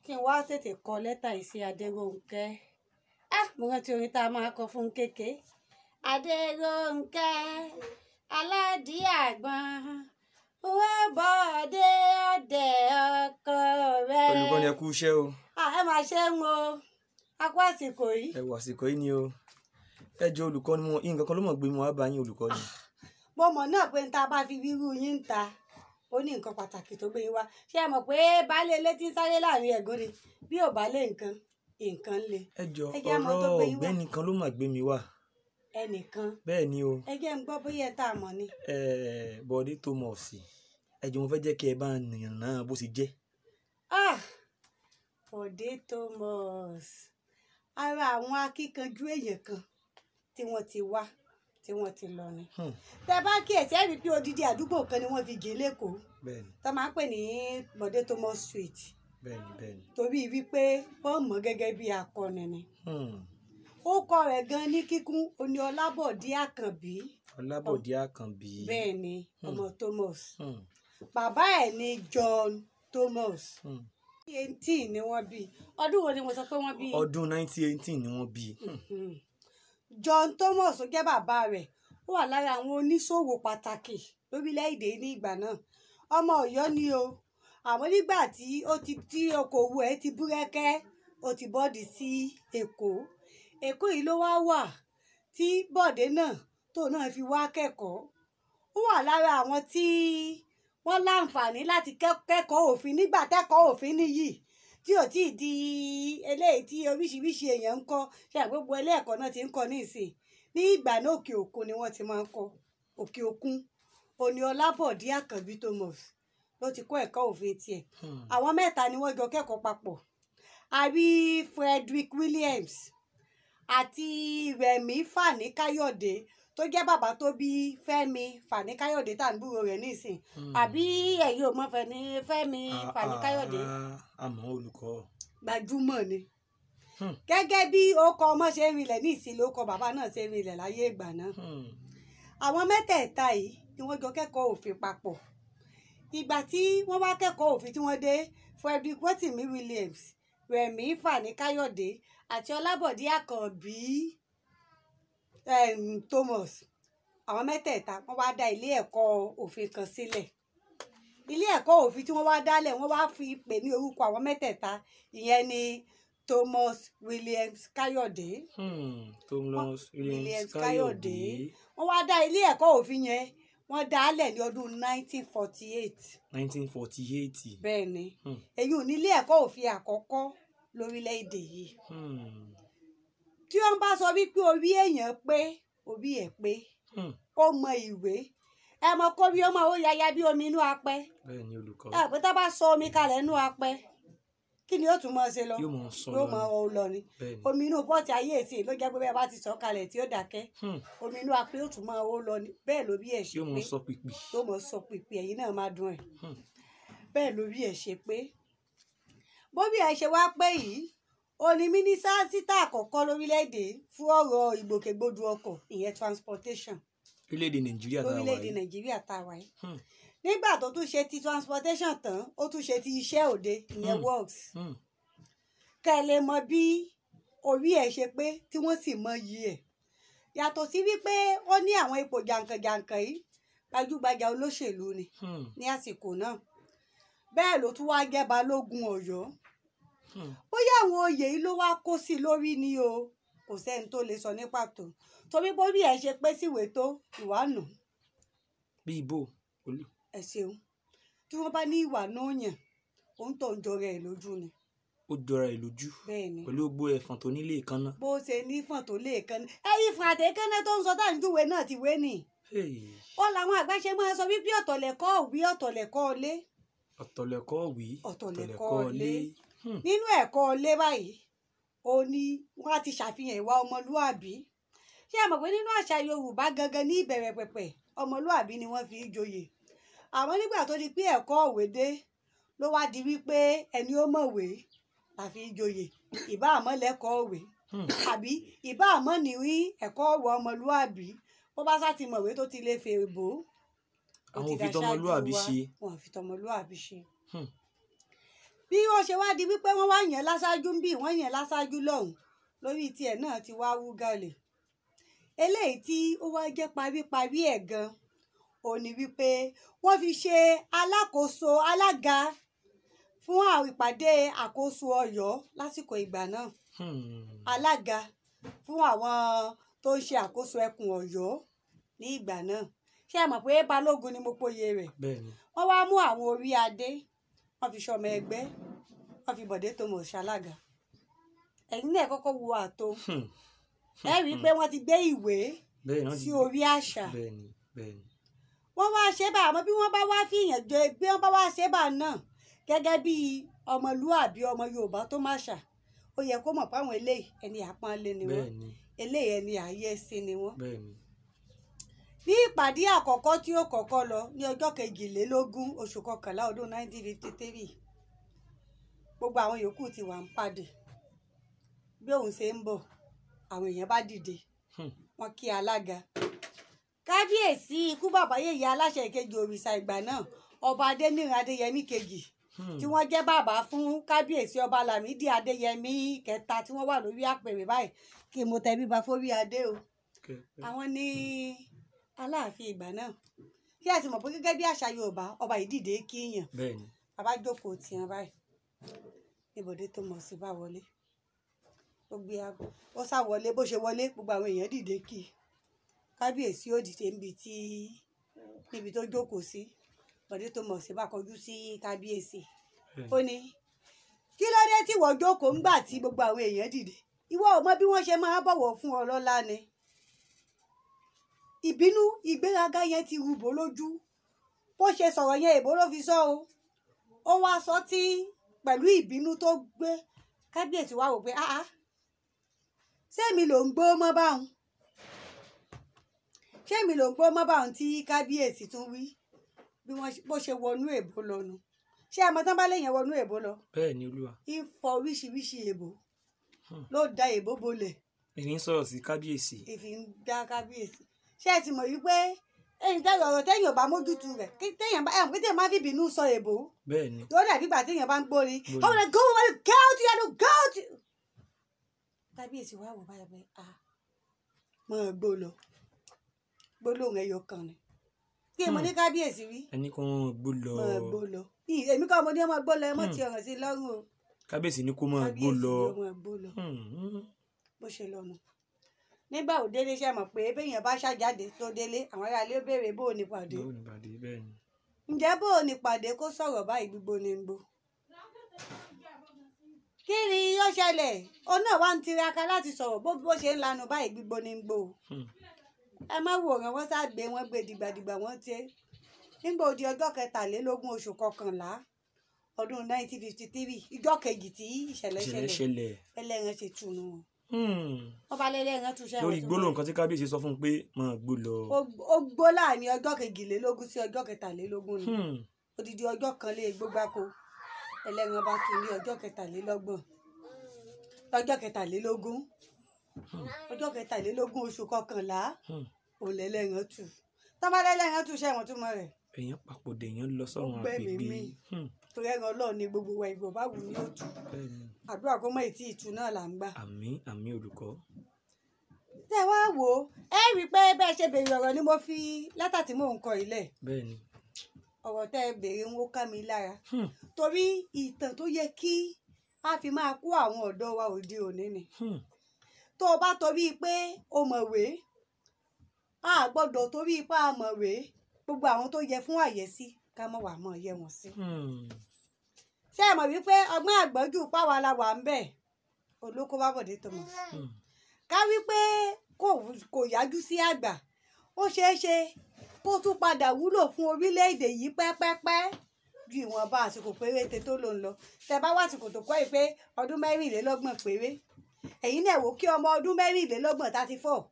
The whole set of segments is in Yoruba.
Kí n wá tètè kọ lẹ́tà yìí sí Adérónkẹ́. Ah, mo rántí orin tá a máa kọ fún kéke. Adérónkẹ́ aládìí àgbọn wọ́n bọ̀dé ọ̀dẹ̀ ọkọ rẹ̀. Olùkọ́ni, ẹ kú iṣẹ́ o. Ah, ẹ máa ṣe ń o, a kú àsìkò yìí. Ẹ wọ àsìkò yìí ni o. Ẹ jọ olùkọ́ni, mo nǹkan kan ló mọ̀ gbé mi wá bá yín, olùkọ́ni. Mo mọ̀ náà pé n ta bá fi wíwú yín ń ta, ó ní nǹkan pàtàkì tó gbé yín wá. Ṣé ẹ mọ̀ pé baálé ilé tí ń sáré láàrin ẹ̀gún ni, bí ò bá lé nǹkan, nǹkan le. Ẹ jọ, Ẹ jẹ́ àmọ́ tó ọ̀rọ̀ gbé yín wá. Ọ̀gbẹ́ni kan ló mọ̀ gbé mi wá. Ẹnìkan? Bẹ́ẹ̀ ni o. Ẹ jẹ́ ń gbọ́ bóyá ẹ tá a mọ̀ ni. Ẹ Bọ̀dé Thomas, ẹ jọ, mo fẹ́ jẹ́ kí ẹ bá nìyàn náà bó ṣe jẹ́. Ah, Bọ̀dé Thomas, ara àwọn akíkanjú èèyàn kan tí wọ́n ti wá tí wọ́n ti lọ ni. Tẹ bá kíyèsí, ẹ rí i pé odidi àdúgbò kan ni wọ́n fi gé lẹ́kọ̀ọ́ tó máa ń pè ní Bọ̀dé Thomas Street, bẹ́ẹ̀ni bẹ́ẹ̀ni. torí wípé wọ́n mọ̀ gẹ́gẹ́ bí akọni ni. Ó kọ rẹ̀ gan ní kíkún, oní Ọlábọ̀dé Àkànbí. Ọlábọ̀dé Àkànbí. Bẹ́ẹ̀ ni, ọmọ Thomas. Bàbá ẹ̀ ní John Thomas. 18 ni wọ́n bí. Ọdún wo ni mo sọ pé wọ́n bí? Ọdún 1918 ni wọ́n bí. John Thomas tó jẹ́ bàbá rẹ̀, ó wà lára àwọn oníṣòwò pàtàkì lórílẹ̀‐èdè ní ìgbà náà. Ọmọ Ọ̀yọ́ ni o, àmọ́ nígbà tí ó ti tí okòwò ẹ̀ ti búrẹ́kẹ́, ó ti bọ́ọ̀dì sí Èkó. Èkó yìí ló wá wà tí Bọ̀dé náà tó náà fi wá kẹ́kọ̀ọ́. Ó wà lára àwọn tí wọ́n láǹfààní láti kẹ́kọ̀ọ́ òfin nígbà kẹ́kọ̀ọ́ òfin níyì tí ò tí ì di eléyìí tí oríṣiríṣi èèyàn ń kọ́. Ṣe àgbégbò ẹlẹ́ẹ̀kọ́ náà ti ń kọ́ ní ìsìn, ní ìgbà náà òkè òkun ni wọ́n ti máa ń kọ́. Òkè òkun òní Ọlábọ̀dé Àkànbí Thomas ló ti kọ́ ẹ̀kọ́ òfin tiẹ̀. Àwọn mẹ́ta ni wọ́n jọ kẹ́kọ̀ọ́ papọ̀. A rí Frederick Williams àti Rẹ̀mí Fani Káyọ̀dé tó jẹ́ bàbá tó bí Fẹ́mi Fani Káyọ̀dé tá à ń gbúrò rẹ̀ nísìn. Àbí ẹ̀yin ò mọ̀ Fẹ́mi Fani Káyọ̀dé? Àmọ́ olùkọ́. Gbajúmọ̀ ni. Gẹ́gẹ́ bí orúkọ ọmọ ṣe ń rinlẹ̀ ní ìsìn, lórúkọ bàbá náà ṣe ń rinlẹ̀ láyé ìgbà náà. Àwọn mẹ́tẹ̀ẹ̀ta yìí ni wọ́n jọ kẹ́kọ̀ọ́ òfin papọ̀. Ìgbà tí wọ́n wá kẹ́kọ̀ọ́ òfin tí wọ́n dé, Frederick Rotimi Williams, Rẹ̀mí Fani Káyọ̀dé àti Ọlábọ̀dé Àkànbí Thomas, àwọn mẹ́tẹ̀ẹ̀ta wọ́n wá dá ilé ẹ̀kọ́ òfin kan sílẹ̀. Ilé ẹ̀kọ́ òfin tí wọ́n wá dálẹ̀, wọ́n wá fi pè ní orúkọ àwọn mẹ́tẹ̀ẹ̀ta, ìyẹn ni Thomas Williams Káyọ̀dé. Thomas Williams Williams Káyọ̀dé. Wọ́n wá dá ilé ẹ̀kọ́ òfin yẹn, wọ́n dá a lẹ̀ ní ọdún 1948. 1948. Bẹ́ẹ̀ ni. Èyí ò ní ilé ẹ̀kọ́ òfin àkọ́kọ́ lórílẹ̀‐èdè yìí. Tí wọ́n bá sọ wípé orí èèyàn pé, orí ẹ̀ pé, ó mọ ìwé, ẹ mọ kó bí ó mọ ó yaya bí omi inú apẹ. Bẹ́ẹ̀ ni, olùkọ́. Ẹ pé tá bá sọ omi kalẹ̀ inú apẹ, kí ni ó tún mọ ṣe lọ? Yóò mọ sọ Yóò lọ mọ ni. ọ lọ ni. Bẹ́ẹ̀ ni. Omi inú pọ́ọ̀tì ayé èsì ló jẹ́ pé bẹ́ẹ̀ bá ti sọ kalẹ̀ tí ó dákẹ́, omi inú apẹ ó tún mọ ó lọ ni. Bẹ́ẹ̀ ló bí ẹ̀ ṣe Yóò mọ pé. sọ pìpì. Yóò mọ sọ pìpì, ẹ̀yin náà máa dùn ẹ̀. Bẹ́ẹ̀ ló bí ẹ̀ ṣe pé. Bó bí ẹ̀ ṣe wá pé yìí, ó ní mínísítà àkọ́kọ́ lórílẹ̀‐èdè fún ọ̀rọ̀ ìgbòkègbodò ọkọ̀, ìyẹn transportation. Orílẹ̀-èdè Nàìjíríà tá a wà Lórílẹ̀‐èdè yìí. Nàìjíríà tá a wà yìí. Nígbà tó tún ṣe ti transportation tán, ó tún ṣe ti iṣẹ́ òde, ìyẹn works. Kẹ́ ẹ lè mọ bí orí ẹ̀ ṣe pé tí wọ́n sì mọ iyì ẹ̀. Yàtọ̀ sí wípé ó ní àwọn ipò jàǹkànjàǹkàn yìí, gbajúgbajà olóṣèlú ni ní àsìkò náà. Bẹ́ẹ̀ ló tún wá jẹ́ balógun Ọ̀yọ́. Bóyá àwọn oyè yìí ló wá kó sí lórí ni o, kò sẹ́ni tó lè sọ ní pàtó, torí bórí ẹ̀ ṣe pé síwèé tó ìwà nù. Bí ibo olú. Ẹ ṣeun. Tí wọ́n bá ní ìwà náà yàn, òun tó ń jọra ẹ̀ lójú ni. Ó jọra ẹ̀ lójú. Bẹ́ẹ̀ ni. Pẹ̀lú gbogbo ẹ̀fọn tó nílé ìkànnà. Bó ṣe nífọ̀n tó lè kan ẹ̀yìn fún àtẹ̀kẹ́nà tó ń sọ tá à ń júwe náà ti wé nì. Hey. Ó làwọn àgbà ṣe máa sọ wípé ọ̀tọ̀ lẹ̀kọ́ òwí, ọ̀tọ̀ lẹ̀kọ́ ilé. Ọ̀tọ̀ lẹ̀kọ́ òwí. Ọ̀tọ̀ lẹ̀kọ́ ilé. Nínú ẹ̀kọ́ ilé báyìí, ó ní wọ́n á ti ṣàfihàn ìwà ọmọlúàbí. Ṣé ẹ mọ̀ pé nínú àṣà Yorùbá gangan ní ìbẹ̀rẹ̀ pẹ̀pẹ̀, ọmọlúàbí ni wọ́n fi í joyè. Àmọ́ nígbà tó di pé ẹ̀kọ́ òwe dé, ló wá di wípé ẹni ó mọ̀wé la fi í joyè, ìbá àmọ́ lẹ́kọ̀ọ́ òwe àbí ìbá àmọ́ ní rí ẹ̀kọ́ ọ̀wọ́ ọmọlúàbí, bó bá sá ti mọ̀wé tó ti lè fèrè bò ó. Àwọn ò fi tọmọlúàbí ṣe. Wọn ò fi tọmọlúàbí ṣe. Bí wọ́n ṣe wá di wípé wọ́n wá yàn láṣáájú ń bí wọ́n yàn láṣáájú lọ́hùn lórí tiẹ̀ náà ti wá wú gàlè. Eléyìí tí ó wá jẹ́ paríparí ẹ̀ gan ò ní wípé wọ́n fi ṣe alákòóso alága fún ìpàdé àkóso Ọ̀yọ́ lásìkò ìgbà náà. Alága fún àwọn tó ń ṣe àkóso ẹkùn Ọ̀yọ́ ní ìgbà náà. Ṣé ẹ mọ̀ pé Balógun ni mo poyè rẹ̀? Wọ́n wá mú àwọn orí adé, wọ́n fi ṣọmọ ẹgbẹ́, wọ́n fi Bọ̀dé Thomas ṣalága. Ẹ̀yin náà kọ́kọ́ wo àtò. Ẹ rí i pé wọ́n ti gbé ìwé sí orí àṣà. Wọ́n wá ṣe bá, àmọ́ bí wọ́n bá wá fìyàn jẹ, bí wọ́n bá wá ṣe bá náà gẹ́gẹ́ bí ọmọlúàbí ọmọ Yorùbá tó má ṣà, ó yẹ kó mọ̀ pé àwọn eléyìí ẹni àpọ́nlé ni wọ́n, eléyìí ẹni àyẹ́sí ni wọ́n. Ní ìpàdé àkọ́kọ́ tí ó kọ́kọ́ lọ ní ọjọ́ 22 oṣù kọkànlá ọdún 1953, gbogbo àwọn yòókù ti wà ń pàdé. Bí òun ṣe ń bọ̀, àwọn èèyàn bá dìde, wọ́n kí alága. Kábíyèsí ikú bàbá yèyé aláṣẹ ìkejì òrìṣà ìgbà náà, ọba Adéníran Adéyẹmí kejì, tí wọ́n jẹ́ bàbá fún kábíyèsí ọba Lámídì Adéyẹmí kẹta tí wọ́n wà lórí àpèrè báyìí, kí mo tẹ bíba fórí adé o. Àwọn ní aláàfin ìgbà náà. Kí a sì mọ̀ pé gẹ́gẹ́ bí àṣà Yorùbá, ọba ìdìde kíyàn. Bàbá jókòó tiwọn báyìí ní Bọ̀dé Thomas bá wọlé. Ó gbé aago, ó sá wọlé, bó ṣe wọlé gbogbo àwọn èèyàn dìde kí kábíyèsí ó dìde níbi tó jókòó sí. Bọ̀dé Thomas bá kọjú sí kábíyèsí. Ó ní kí ló dé tí wọ́n jókòó ńgbà tí gbogbo àwọn èèyàn dìde? Ìwọ ò mọ bí wọ́n ṣe máa bọ̀wọ̀ fún ọlọ́lá ni. Ìbínú ìgbéraga yẹn ti rúbọ lójú. Bó ṣe sọ̀rọ̀ yẹn èbó ló fi sọ o. Ó wá sọ tí pẹ̀lú ìbínú tó gbé kábíyèsí wá wò pé áá, ṣé èmi ló ń gbó mọ́ báwọn? Ṣé èmi ló ń gbó mọ́ báwọn tí kábíyèsí tún wí? Bí wọ́n bó ṣe wọnú èbó lọ nu. Ṣé ẹ mọ̀ tán bá léèyàn wọnú èbó lọ? Bẹ́ẹ̀ ni Olúwa. Ń fọ oríṣiríṣi èbó ló da èbó bolẹ̀. Èmi ń sọ̀rọ̀ sí kábíyèsí. Èfi ń dá kábíyèsí. Ṣé ẹ ti mọ̀ wípé ẹ̀yin tẹ́ ọ̀rọ̀ téèyàn bá mójútu rẹ̀, téèyàn bá ẹ̀hún pé téèyàn máa fi ìbínú sọ èbó. Bẹ́ẹ̀ ni. Yóò dàbí ìgbà téèyàn bá ń gbóni. Ọ̀rọ̀ rẹ̀ go go go go. Kábíyèsí wá wò báyìí pé a mọ̀ ọ́ gbó lọ. Gbólóhùn ẹyọ kan ni. Kí mo ní kábíyèsí wí? Ẹni kò ń gbó lọ. Mọ̀ ọ́ gbó lọ. Èmi kọ́ mo ní ọmọ gbó lọ, ẹ mọ̀ ti ọ̀ràn sí lọ́rùn o. Kábíyèsí ní kó mọ̀ gbó lọ. Kábíyèsí ló mọ̀ gbó lọ. Bó ṣe lọ nù. Nígbà ò délé ṣe mọ̀ pé béèyàn bá ṣàjáde tó délé, àwọn aráalé ó béèrè bó o ní pàdé. Bó o ní pàdé, bẹ́ẹ̀ ni. Ǹjẹ́ bó o ní pàdé kó sọ̀rọ̀ báyìí gbígbó ni ń gbó? Kí ni yóò ṣẹlẹ̀? Òun náà wá ń tiraka láti sọ̀rọ̀ bó ṣe ń lanu báyìí gbígbó ni ń gbó. Ẹ má wòran, wọ́n sá gbé wọn gbé dìgbàdìgbà wọ́n ṣe. Nígbà ó di ọjọ́ 23 oṣù kọkànlá ọdún 1953, ìjọ́ kejì tí ìṣẹ̀lẹ̀ ṣẹlẹ̀, ẹlẹ́ran ṣe túnú wọn. Wọ́n bá lẹ́lẹ́ran túnṣe lórí gbólóhùn kan tí kábíyèsí sọ fún un pé máa gbó lọ. Ó gbó láàrin ọjọ́ 22 sí ọjọ́ 23 ni. Odidi ọjọ́ kan lé gbógbáko. Ẹlẹ́ran bá tún ní ọjọ́ 23. Ọjọ́ 23. Ọjọ́ 23 oṣù kọkànlá òun lẹ́lẹ́ran tù. Tọ́ bá lẹ́lẹ́ran túnṣe wọn túmọ̀ rẹ̀. Èèyàn papòdà, èèyàn lọ sọ́run àgbègbè. Torí ẹran Ọlọ́run ni gbogbo wa, ìgbò bá wù ní òtù. Àdúrà kó mọ ètí ìtù náà là ń gbà. Àmín àmín olùkọ́. Tẹ wá wò ó, ẹ rí i pé bẹ́ẹ̀ ṣe béèrè ọ̀rọ̀ ni mo fi lẹ́tà tí mò ń kọ ilẹ̀. Bẹ́ẹ̀ni. Ọ̀rọ̀ tẹ́ ẹ béèrè ń wó ká mi lára. Torí ìtàn tó yẹ kí a fi máa kó àwọn ọ̀dọ́ wa òde òní ni. Tó o bá torí pé o mọ̀wé, a gbọ́dọ̀ torí pé a mọ̀wé gbogbo àwọn tó yẹ fún àyẹ́sí ká mọ̀ wà mọ̀ yẹ wọ́n sí. Ṣé ẹ mọ̀ wípé ọgbọ́n àgbọ́njù páwa la wà ń bẹ̀ olóko bá Bọ̀dé Thomas. Ká wípé kò yájú sí àgbà, ó ṣeé ṣe kó tún padà wúlò fún orílẹ̀-èdè yìí pẹ́pẹ́pẹ́ ju ìwọ̀nba àsìkò péréte tó lò ń lọ. Tẹ bá wá àsìkò tó kọ́ ẹ pé ọdún 24 péré, ẹ̀yin náà wò kí ọmọ ọdún 24 34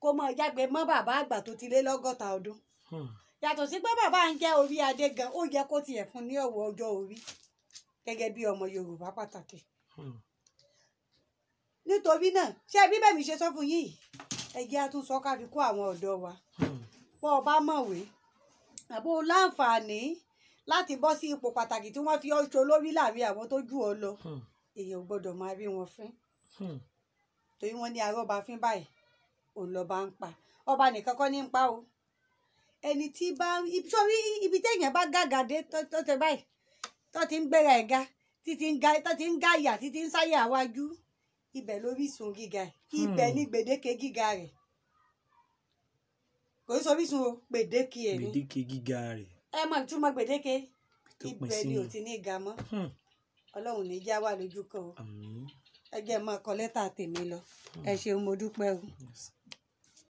kó mọ jágbe mọ́ bàbá àgbà tó ti lé lọ́gọ́ta ọdún. Yàtọ̀ sí pé bàbá ń jẹ́ orí adé gan, ó yẹ kó tiẹ̀ fún ní ọ̀wọ̀ ọjọ́ orí gẹ́gẹ́ bí ọmọ Yorùbá pàtàkì. Nítorí náà, ṣé bí bẹ́ẹ̀ mi ṣe sọ fún yín, ẹ jẹ́ á tún sọ ká fi kó àwọn ọ̀dọ́ wa. Bọ́ ọ bá mọ̀wé àbó láǹfààní Láti bọ́ sí ipò pàtàkì tí wọ́n fi ọ́ ṣe olórí láàrin àwọn tó jù ọ́ lọ, èèyàn ò gbọ́dọ̀ máa rí wọn fín, torí wọ́n ní arọ́ba fín báyìí òun lọ́ba ń pa. Ọba nìkan kọ́ ní ń pa o. Ẹni tí bá sórí ibi téèyàn bá gàgà dé tó tẹ báyìí, tó ti ń gbéra ẹ̀ ga, títí ń ga, tó ti ń ga ìyà, títí ń sáyà wájú, ibẹ̀ lórísun gíga ẹ̀, ibẹ̀ ní gbèdéke gíga rẹ̀. Kò ní sọrísun o, gbèdéke ẹ̀ ni. Gbèdéke gíga rẹ̀. Ẹ mọ ìtumọ̀ gbèdéke? Tó pín Ibẹ̀ ni sínú. ò ti ní ga mọ́. Ọlọ́run ní já wà lójú kan o. Àmín. Ẹ jẹ́ máa kọ lẹ́tà tèmi lọ. Ẹ ṣeun, mo dúpẹ́ o. Yes.